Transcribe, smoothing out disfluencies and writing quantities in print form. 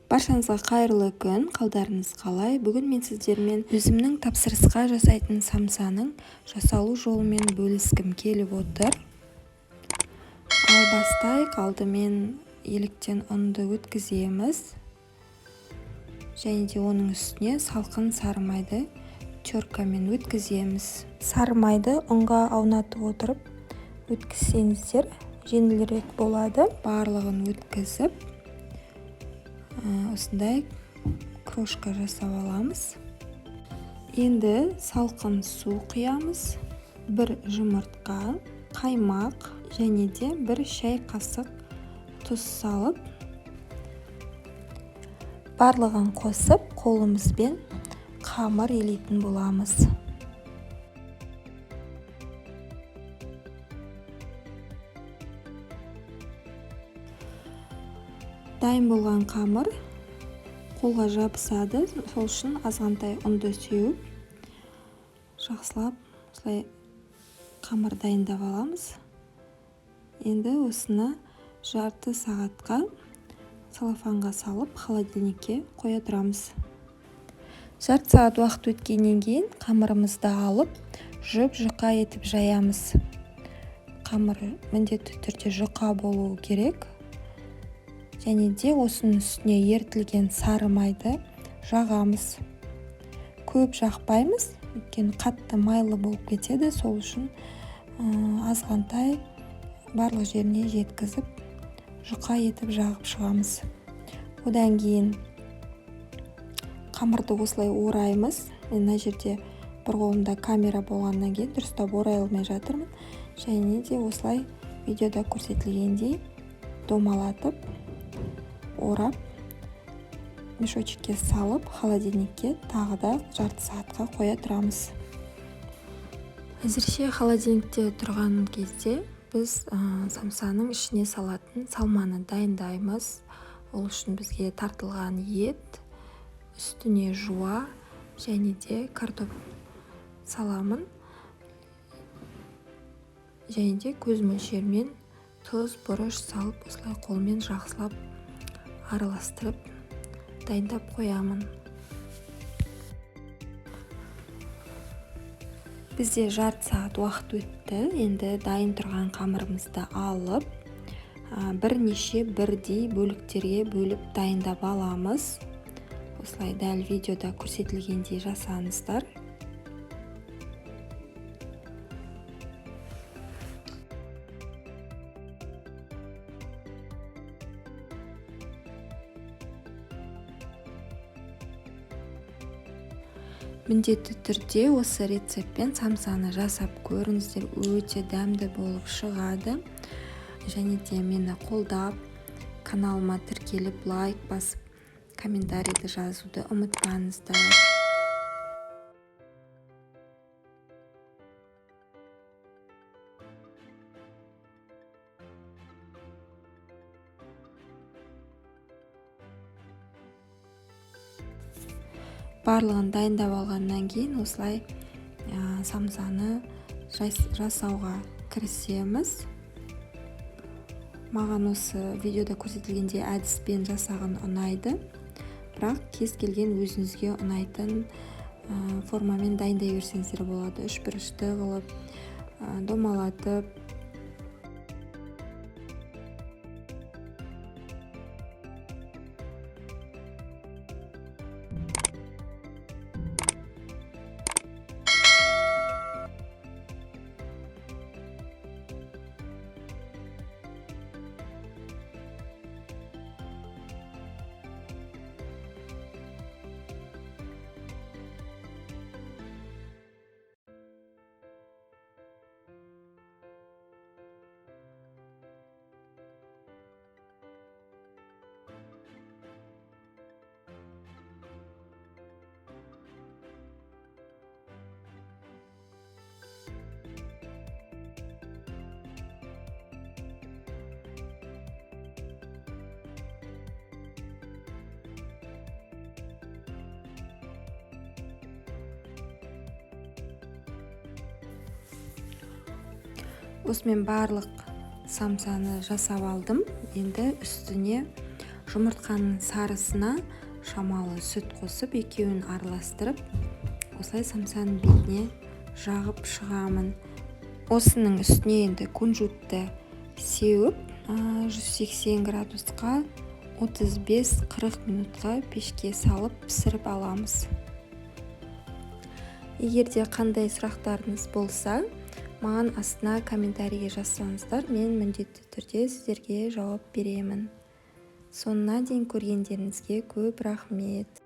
Баршаңызға қайырлы күн, қалдарыңыз қалай? Бүгін мен сіздермен өзімнің тапсырысқа жасайтын самсаның жасалу жолымен бөліскім келіп отыр. Ал бастайық. Алдымен еліктен ұнды өткіземіз. Және де оның үстіне салқын сары майды теркамен өткіземіз. Сары майды ұнға аунатып отырып өткізсеңіздер жеңілірек болады. Барлығын өткізіп, осындай крошка жасап аламыз. Енді салқын су құямыз, бір жұмыртқа, қаймақ және де бір шай қасық тұз салып, барлығын қосып, қолымызбен қамыр елейтін боламыз. Дайын болған қамыр қолға жабысады, сол үшін азғантай ұнды сеуіп, жақсылап осылай қамыр дайындап аламыз. Енді осыны жарты сағатқа целлофанға салып, холодильникке қоя тұрамыз. Жарты сағат уақыт өткеннен кейін қамырымызды алып, жұп-жұқа етіп жаямыз. Қамыр міндетті түрде жұқа болуы керек. Және де осының үстіне ерітілген сары майды жағамыз. Көп жақпаймыз, өйткені қатты майлы болып кетеді, сол үшін азғантай барлық жеріне жеткізіп, жұқа етіп жағып шығамыз. Одан кейін қамырды осылай ораймыз. Мен мына жерде бір қолымда камера болғаннан кейін дұрыстап орай алмай жатырмын. Және де осылай видеода көрсетілгендей домалатып, орап, мешочекке салып, холодильникке тағы да жарты сағатқа қоя тұрамыз. Әзірше холодильникте тұрған кезде біз самсаның ішіне салатын салманы дайындаймыз. Ол үшін бізге тартылған ет, үстіне жуа және де картоп саламын. Және де көз мөлшерімен тұз, бұрыш салып, осылай қолмен жақсылап араластырып дайындап қоямын. Бізде жарты сағат уақыт өтті. Енді дайын тұрған қамырымызды алып, бірнеше бірдей бөліктерге бөліп дайындап аламыз. Осылай дәл видеода көрсетілгендей жасаңыздар. Міндетті түрде осы рецептпен самсаны жасап көріңіздер, өте дәмді болып шығады. Және де мені қолдап, каналыма тіркеліп, лайк басып, комментарийді жазуды ұмытпаңыздар. Барлығын дайындап алғаннан кейін осылай самсаны жасауға кірісеміз. Маған осы видеода көрсетілгендей әдіспен жасаған ұнайды. Бірақ кез келген өзіңізге ұнайтын формамен дайындай берсеңіздер болады. Үшбұрышты қылып, домалатып. Осымен барлық самсаны жасап алдым. Енді үстіне Жұмыртқаның сарысына шамалы сүт қосып, екеуін араластырып, осылай самсаның бетіне жағып шығамын. Осының үстіне енді кунжутты сеуіп, 180 градусқа 35-40 минутқа пешке салып, пісіріп аламыз. Егер де қандай сұрақтарыңыз болса, маған астына комментарийге жазсаңыздар, мен міндетті түрде сіздерге жауап беремін. Соңына дейін көргендеріңізге көп рахмет.